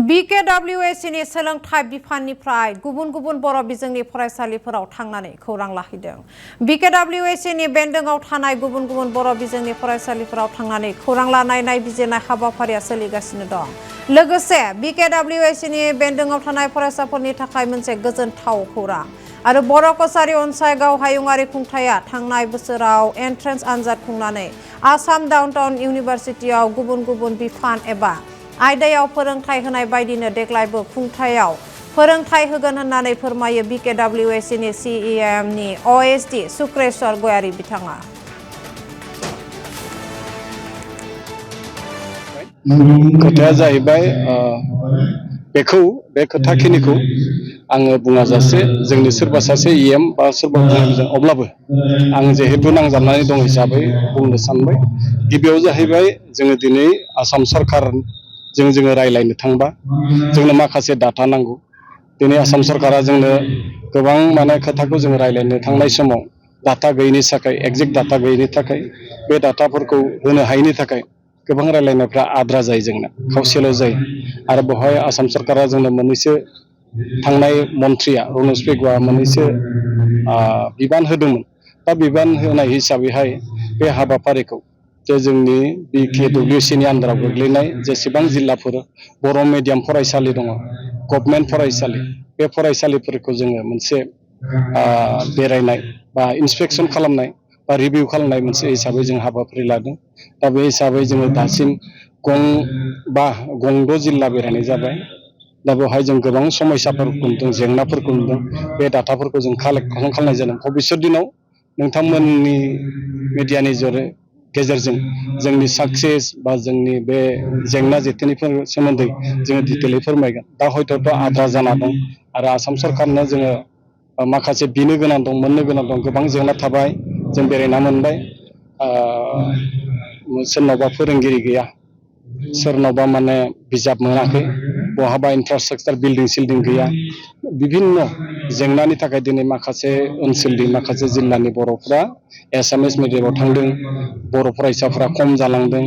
BKWSनि सोलोंथाइ बिफाननिफ्राय गुबुन गुबुन बर' बिजोंनि फरायसालिफोराव थांनानै खौरां लाहैदों। BKWSनि बेन्दोंआव थानाय गुबुन गुबुन बर' बिजोंनि फरायसालिफोराव थांनानै खौरां लानाय नायबिजिरनाय हाबाफारिया सोलिगासिनो दं। लोगोसे BKWSनि बेन्दोंआव थानाय फरायसाफोरनि थाखाय मोनसे गोजोनथाव खौरां आरो बर' कछारी अनसाइगाव हायुङारि खुंथाया थांनाय बोसोराव एन्ट्रेन्स आनजाद खुंनानै आसाम डाउनटाउन इउनिभारसिटियाव गुबुन गुबुन बिफान एबा आयदायाव फोरोंथाय होनाय बायदिनो देग्लायबो खुंथायाव फोरोंथाय होगोन होननानै फोरमायो BKWSनि CEMनि OSD सुक्रेश्वर गयारी बिथाङा। खोथाया जाहैबाय बे खोथाखिनिखौ आङो बुङाजासे जोंनि सोरबा सासे EM बा सोरबा बुंनाय अब्लाबो आं जिहेतु नांजाबनानै दं हिसाबै बुंनो सानबाय। गिबियाव जाहैबाय जोङो दिनै आसाम सरकार जोङो रायलायनो थांबा जोंनो माखासे डाटा नांगौ। दिनै आसाम सरकारा जोंनो गोबां खोथाखौ जों रायलायनो थांनाय समाव डाटा गैयिनि थाखाय एक्जेक्ट डाटा गैयिनि थाखाय बे डाटाफोरखौ होनो हायैनि थाखाय गोबां रायलायनायफ्रा आद्रा जायो, जोंना खावसेल' जायो। आरो बेवहाय आसाम सरकारा जोंनो मोननैसो थांनाय मन्थ्रिया रनज पेगुआ मोननैसो बिबान होदोंमोन। दा बिबान होनाय हिसाबैहाय बे हाबाफारिखौ जे जोंनि BKWSनि आन्दाराव गोग्लैनाय जेसेबां जिल्लाफोर बर' मिडियाम फरायसालि दङ, गभर्नमेन्ट फरायसालि, बे फरायसालिफोरखौ जोङो मोनसे बेरायनाय बा इन्सपेक्सन खालामनाय बा रिभिउ खालामनाय मोनसे हिसाबै जों हाबाफारि लादों। दा बे हिसाबै जोङो दासिम गंद' जिल्ला बेरायनाय जाबाय। दा बेवहाय जों गोबां समस्याफोरखौ नुदों, जेंनाफोरखौ नुदों। बे डाटाफोरखौ जों कालेक्ट खालामनाय जादों। भबिष्यत दिनाव नोंथांमोननि मिडियानि गेजेरजों जोंनि साक्सेस बा जोंनि बे जेंना जेथोनिफोरनि सोमोन्दै जोङो डिटेलै फोरमायगोन। दा हयथ' आद्रा जाना दं आरो आसाम सरकारनो जोङो माखासे बिनो गोनां दं, मोननो गोनां दं। गोबां जेंना थाबाय, जों बेरायना मोनबाय। सोरनावबा फोरोंगिरि गैया, सोरनावबा बिजाब मोनाखै, बहाबा इनफ्रास्ट्राक्चार बिल्डिं सिल्डिं गैया। बिभिन्न जेंनानि थाखाय दिनै माखासे ओनसोलनि माखासे जिल्लानि बर'फ्रा एसामिस मिडियामाव थांदों, बर' फरायसाफ्रा खम जालांदों।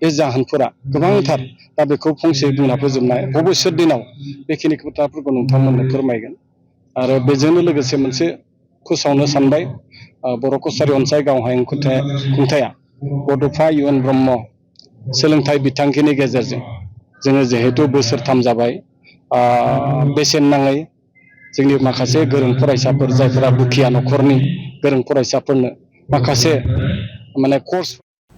बे जाहोनफोरा गोबांथार। दा बेखौ फंसे बुंना फोजोबनाय भबिष्यत दिनाव बेखिनि खोथाफोरखौ नोंथांमोननो फोरमायगोन। आरो बेजोंनो लोगोसे मोनसे फोसावनो सानबाय, बर' कछारी अनसाइगाव हायुं खुंथाया बड'फा UN ब्रह्म सोलोंथाइ बिथांखिनि गेजेरजों जोङो जिहेतु बोसोरथाम जाबाय, बेसेन नाङै जोंनि माखासे गोरों फरायसाफोर जायफोरा दुखिया न'खरनि गोरों फरायसाफोरनो माखासे कर्स